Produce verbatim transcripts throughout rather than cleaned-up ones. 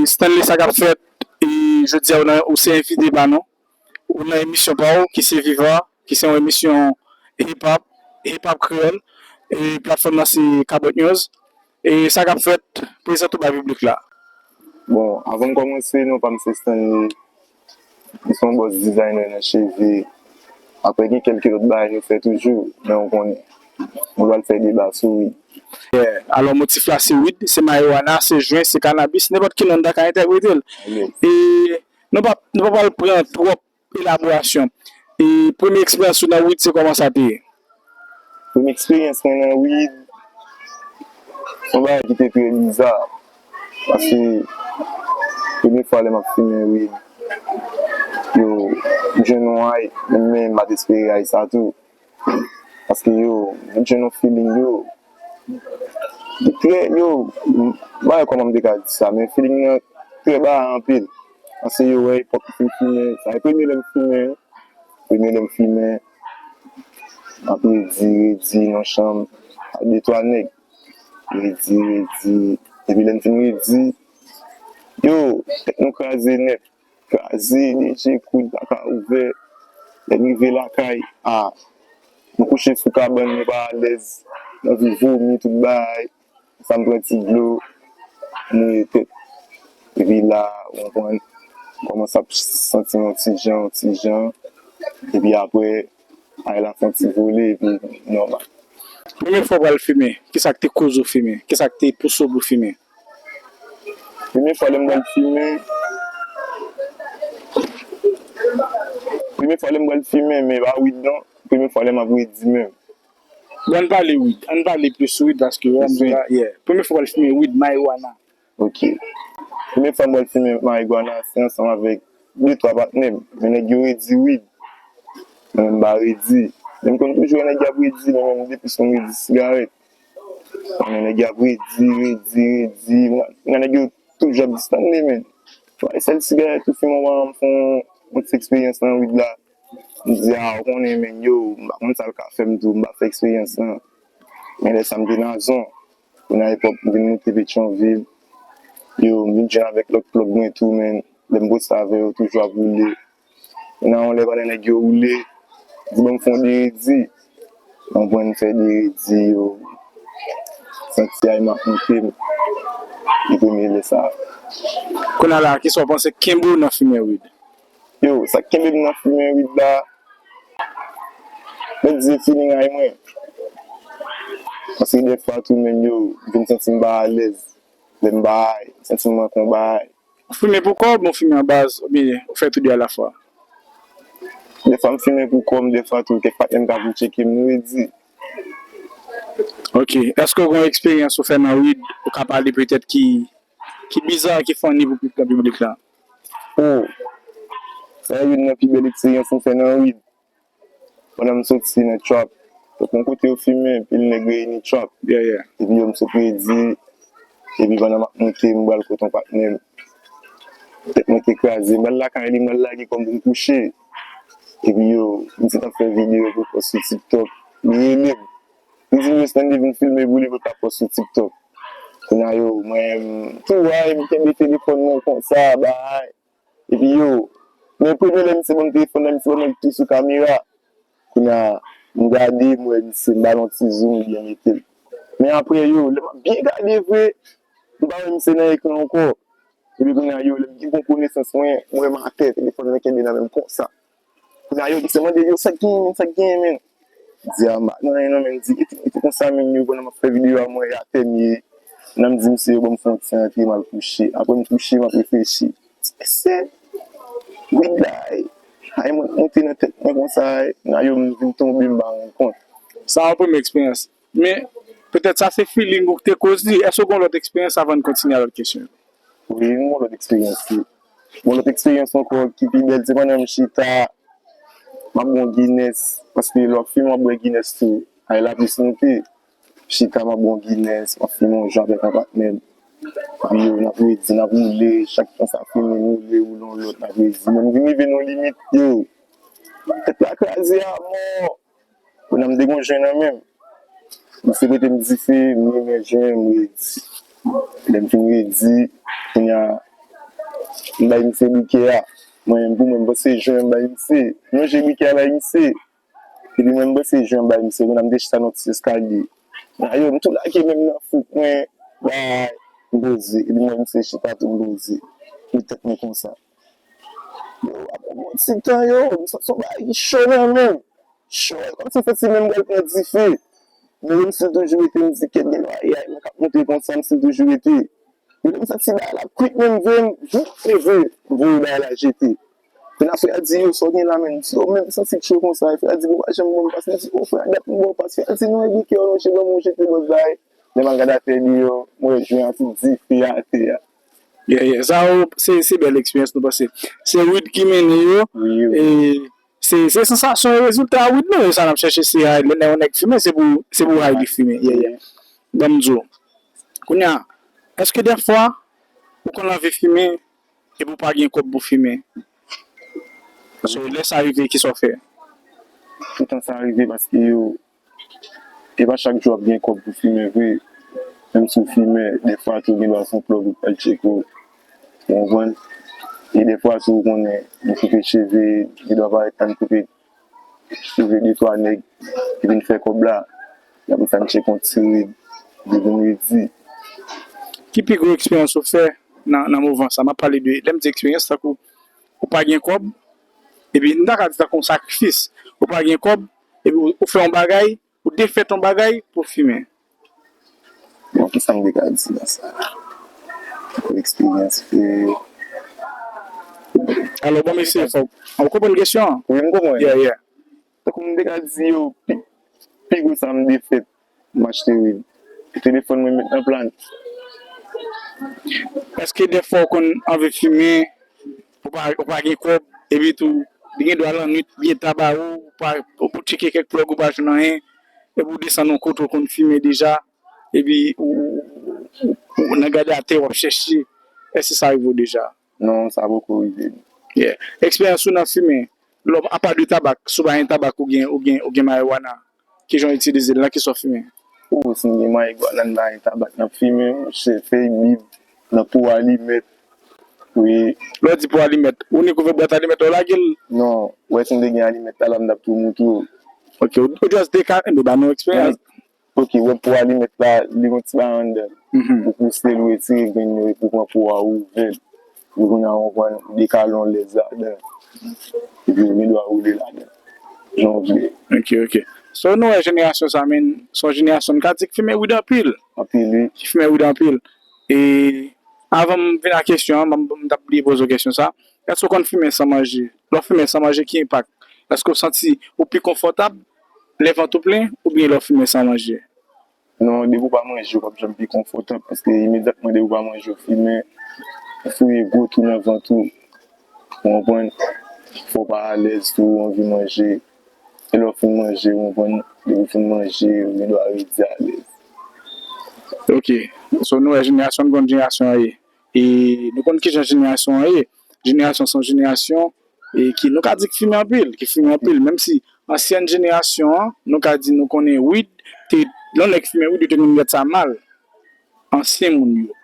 Stanley, sa k ap fèt? E jodi a, ou nan, ou se envite pa nou. Ou nan emisyon pa w, ki se Viva, ki se yon emisyon hip hop, hip hop kreyòl, e platfòm nan se Kabwèt News. E sa k ap fèt, prezante w bay piblik la. Bon, avan m kòmanse, non pa m se Stanley. M se yon bòs dizayner nan cheve. Apre gen kèlke lòt bagay nou fè toujou, men ou konnen. Nou pral fè deba sou wi. Yeah. Alò, motif la se weed, se marijuana, se jwen, se kanabis, nenpòt ki non n ta ka entèprete l. E nou pa, nou pa pral pran twòp elaborasyon. E premye eksperyans ou nan weed, se kòman sa te ye? Premye eksperyans mwen nan weed, se yon bagay ki te trè biza. Paske premye fwa lè m ap fimen weed, yo, m jwenn yon high, men m pa t espere high sa tou. Paske yo, m jwenn yon feeling yo. Li trè, yo, m pa wè kòman m te ka di sa, men feeling nan trè ba anpil. Paske yo wè epòk m fin fimen, sa e premye lè m fimen, premye lè m fimen, m ap redi, redi nan chanm, ak de twa nèg. Redi, redi, epi lè n fin redi, yo, tèt nou kraze nèt. Kraze, deche, koud pa ka ouvè. Lè n rive lakay, a, nou kouche sou kabann, nou pa alèz, n anvi vomi, tout bagay. Sa m pran ti dlo, mouye tèt. Epi la, ou konprann, kòmanse ap santi m yon ti jan, yon ti jan. Epi apre, ay la fè yon ti vole, epi nòmal. Premye fwa w pral fimen, kisa k te koze w fimen? Kisa k te pouse w pou w fimen? Premye fwa lè m pral fimen, premye fwa lè m pral fimen, men pa weed non, premye fwa lè m ap redi menm. Bon, ann pale weed, ann pale plis sou weed paske wè m di la, yeah. Premye fwa w pral fimen weed, marijuana. Ok. Premye fwa m pral fimen marijuana, se ansanm avèk de twa patnè m. Men nèg yo redi weed. Mwen menm m pa redi. Men m konn toujou wè nèg y ap redi, men mwen menm depi se yon redi sigarèt. Men nèg y ap redi, redi, redi. Nan nèg yo toujou ap di Stanley, men. Fwa e sèl sigarèt ou fimen, ou pa janm fè yon, yon ti eksperyans nan weed la. M di, a, ou konnen, men yo, m pa konn sa l ka fè m tou, m pa fè eksperyans lan. Men lè sa m te Nazon. Kounye a epòk m vin moute Petyonvil, yo, m vin jwenn avèk lòt plòg mwen tou, men lè m poste avè yo, toujou ap woule. Kounye a yon lè pandan nèg yo woule, di ban m fè yon de redi. Mwen pran m fè de redi, yo, santi ay m ap moute m. E premye lè sa. Kounye a la, kisa w panse k kenbe w nan fimen weed? Yo, sa k kenbe m nan fimen weed la, mwen di se feeling ay mwen. Paske dèfwa tou menm yo, m vin santi m pa alèz. Lè m bay, m santi m manke yon bagay. Ou fimen pou kò w oubyen w fimen an baz oubyen ou fè tou de alafwa? Dèfwa m fimen pou kò m, dèfwa tou kèk patnè m ka vin tcheke m, nou redi. Ok. Èske w gen yon eksperyans ou fè nan weed, ou ka pale petèt ki, ki biza, ki funny pou piblik la? Oh, sa youn nan pi bèl eksperyans m fè nan weed. Pandan m soti nan trap, yon kote yo fimen, anpil nèg reyini trap. Epi yo m sot redi, epi pandan m ap moute, m pral kote yon patnè m. Tèt mwen te kraze, m pral lakay li, m pral lage kò m pou m kouche. Epi yo, m te t ap fè videyo pou pòs sou TikTok. Li rele m. Li di m, yo, Stanley vin filme pou li pou l ka pòs sou TikTok. Kounye a yo, mwen, m tou, ay, m kenbe telefòn mwen konsa, bay. Epi yo, men premye lè misye ban m telefòn nan, misye ban mwen l tou sou kamera. Kounye a, m gade, m wè misye, m ba l yon ti zoom, m byen mete l. Men apre yo, lè m ap byen gade vre, m pa wè misye nan ekran ankò. Epi kounye a, yo, lè m gen bon konesans mwen, m wè m atè, telefòn mwen kenbe nan men m konsa. Kounye a yo, misye mande, yo, sa k genyen, men, sa k genyen, men? M di, a, m pa gen anyen non, men, m di, e te, e te konsa, men, yo, pandan m ap fè videyo a, m wè atè m ye. Nan m di misye, yo ban m fè yon ti antre, m al kouche. Apre m kouche, m ap reflechi. Ti mesye, weed la, ay, ay, mwen monte nan tèt mwen konsa, ay, nan yo, m vin tonbe, m pa rann kont. Sa yon premye eksperyans. Men, petèt sa se feeling ou te koz li. Èske w gen yon lòt eksperyans avan n kontinye a lòt kesyon yo? Wi, m gon lòt eksperyans tou. Gon lòt eksperyans ankò ki pi bèl, se pandan m chita, m ap gon Guinness, paske lè w ap fimen w ap bwè Guinness tou. Ay laplis moute, chita m ap gon Guinness, m ap fimen yon jan avèk yon patnè m. Epi yo, n ap redi, n ap woule, chak tan sa fini, m woule, woule yon lòt, n ap redi. Men m vin rive nan yon limit, yo, tèt la kraze a mò. Kounye a m te gon jwen nan men m. Misye prete m dife, m limen jwen, m redi. Lè m fin redi, kounye a, M bay misye bikè a. Mwen menm pou mwen, m panse jwen m bay misye. M lonje bikè a bay misye. Epi mwen, m panse jwen m bay misye. Kounye a m te chita nan ti eskalye. Nan yo, m tou lage men m nan fouk mwen. Bay, m poze. Epi mwen, misye chita tou m poze. Met tèt mwen konsa. Yo, apre yon ti tan, yo, m santi yon bagay ki cho nan men m. Cho, kòmsi m santi menm pral pran dife. Men yo, m still toujou rete, m di, "Kèt, gen lwa, ay, ay, mwen k ap monte konsa, m still toujou rete." Men lè m santi bagay la kwit, men m voye m, voup, leve, m voye bagay la jete. Kounye a frè a di, "Yo, sa w gen la, menm?" M di, "Yo, men m santi l cho konsa." Frè a di, "Bon, pa janm ban m pas." M di, "O, frè a, dat m ba w pas." Frè a di, "Non, e bikè w lonje ban mwen, w jete lòt bagay." Lè m al gade atè deyò, m wè jwen an tou dife atè a. Yeah, yeah. Sa yo, se, se bèl eksperyans nou pase. Se Wid ki mennen yo. Wi, wi. E se, se sansasyon e rezilta Wid nou, e sa n ap chèche, se high. Lè yon nèg fimen, se pou, se pou high li fimen. Yeah, yeah. Ban m di w. Kounye a, èske dèfwa ou konn anvi fimen epi w pa gen kòb pou fimen? So, lè sa rive, kisa w fè? Toutan sa rive paske yo, e pa chak jou w ap gen kòb pou fimen vre. Menm si w fimen, dèfwa tou gen dwa se yon plòg ou pral tcheke w. Ou konprann? E dèfwa tou ou konnen, nou koupe cheve, gen dwa parèt tan koupe cheve de twa nèg ki vin fè kòb la. Apre sa, n tcheke yon ti rid, li vin redi. Ki pi gwo eksperyans ou fè nan, nan mouvman sa? M ap pale de, lè m di eksperyans, tankou ou pa gen kòb, epi m ta ka di tankou yon sakrifis. Ou pa gen kòb, epi ou, ou fè yon bagay, ou defèt yon bagay pou fimen. Bon, kisa m te ka di nan sa? Eksperyans, e, Alò, bon, mesye, fòk, ou konprann kesyon an? Wi, m konprann. Yeah, yeah. Tankou m te ka di yo, pi, pi gwo sa m defèt, m achte rid. Telefòn mwen met nan plan. Èske dèfwa w konn anvi fimen, ou pa, ou pa gen kòb, epi tou, li gen dwa lannwit, byen ta ba ou, ou pa, ou pou tcheke kèk plòg, ou pa jwenn anyen, epi w desann yon kote w konn fimen deja, epi ou, ou, ou, ou nan gade atè, w ap chèche, èske sa rive w deja? Non, sa poko rive m. Yeah. Eksperyans ou nan fimen, lè w, apa de tabak, si w pa gen tabak, ou gen, ou gen, ou gen marijuana, kijan w itilize l, nan kisa w fimen? O, si m gen marijuana, m pa gen tabak, n ap fimen, monchè, fèy bib, nan po alimèt. Wi. Lè w di po alimèt, ou ni kouvè bwat alimèt la, w lage l? Non, wè, si m te gen alimèt la, la, m t ap tou moutre w. Ok, ou, ou just dekale, men ba nou eksperyans. Ok, wè, po alimèt la, li gon ti bagay anndan. Mhm. Ou pouse l, ou retire grenn yo, epi ou pran po a, ou ouvè l. Epi kounye a, ou pran, ou dekale yon lèz ladan. Epi ou gen dwa woule ladan. Jan w vle. Ok, ok. So, nou wè jenerasyon sa, men, se yon jenerasyon, n ka di, ki fimen wid anpil. Anpil, wi. Ki fimen wid anpil. E, avan m vin a kesyon an, m, m t ap bliye poze w kesyon sa. Èske w konn fimen san manje? Lè w fimen san manje, ki enpak? Èske w santi ou pi konfòtab lè vant ou plen oubyen lè w fimen san manje? Non, depi w pa manje, ou p ap janm pi konfòtab, paske imedyatman depi w pa manje, ou fimen, ou fouye gwo twou nan vant ou, ou konprann? Fè w pa alèz tou, ou anvi manje. E lè w fin manje, ou konprann, depi w fin manje, ou gen dwa redi alèz. Ok. So, nou wè jenerasyon n konn jenerasyon an ye. E nou konn kijan jenerasyon an ye. Jenerasyon se yon jenerasyon, e ki, nou ka di ki fimen anpil, ki fimen anpil. Menm si ansyen jenerasyon an, nou ka di nou konnen wid, te, lè yon nèg fimen wid, yo te konn gad sa mal. Ansyen moun yo.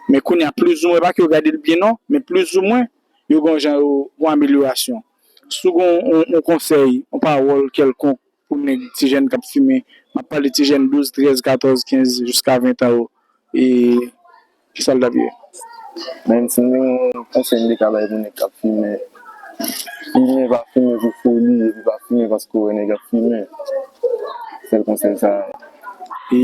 Men kounye a, plizoumwen, pa ke yo gade l byen non, men plizoumwen, yo gen yon jan yo, yon amelyorasyon. Si w gen yon, yon konsèy, yon pawòl kèlkonk, pou nèg, ti jèn k ap fimen. M ap pale ti jèn douz, trèz, katòz, kenz, jiska ven tan yo. E kisa l t ap ye? Menm si m gen yon konsèy m te ka bay pou nèg k ap fimen, fimen, pa fimen pou foli, epi pa fimen paske w wè nèg ap fimen. Sèl konsèy sa. E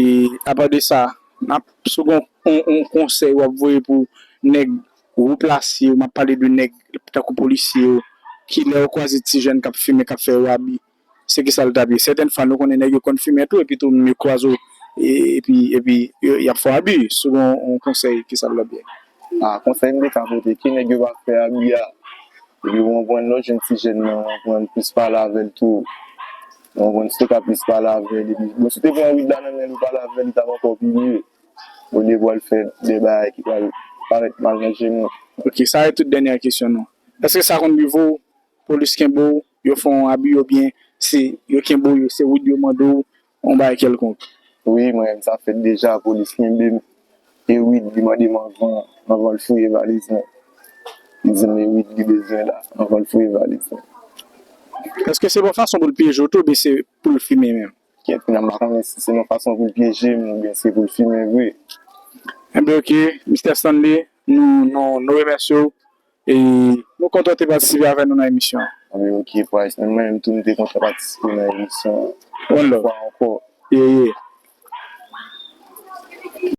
apa de sa, n ap, si w gen yon, yon konsèy w ap voye pou nèg wo plase yo, m ap pale de nèg tankou polisye yo, ki lè yo kwaze ti jèn k ap fimen, k ap fè yo abi, se kisa l t ap ye? Sètèn fwa, nou konnen nèg yo konn fimen tou, epi tou, moun yo kwaze w, e, epi, epi, yo, y ap fè w abi. Si w gen yon, yon konsèy, kisa l t ap ye? A, konsèy m te ka pote, ke nèg yo pa fè abi a. Epi, w konprann, lè w jwenn ti jèn nan, w konprann, plis pale avè l tou. W konprann, si w te ka plis pale avè l, epi, bon, si w te pran wid la nan men l, ou pale avè l, li t ap ankò pi mye. Olye pou w al fè de bagay ki pral parèt mal nan je moun. Ok, sa se tout dènyè kesyon nou. Èske sa konn rive w, polis kenbe w, yo fè w yon abi, oubyen se yo kenbe w, yo, se wid yo mande w, yon bagay kèlkonk? Wi, mwen menm, sa fèt deja, polis kenbe m. E wid, li mande m anvan, anvan l fouye valiz mwen. Li di m, "E wi, li bezwen la, anvan l foure valèz la." Èske se yon fason pou l pyeje w tou, oubyen se pou l fimen menm? Kèt, m pa konnen si se yon fason pou l pyeje m oubyen se pou l fimen vre. Enben, ok, mistè Stanley, nou, nou, nou remèsye w. E nou kontan w te patisipe avè nou nan emisyon an. Anben, ok, pwayis, mwen menm tou, m te kontan patisipe nan emisyon an. One love. Fwa ankò. Yeah, yeah.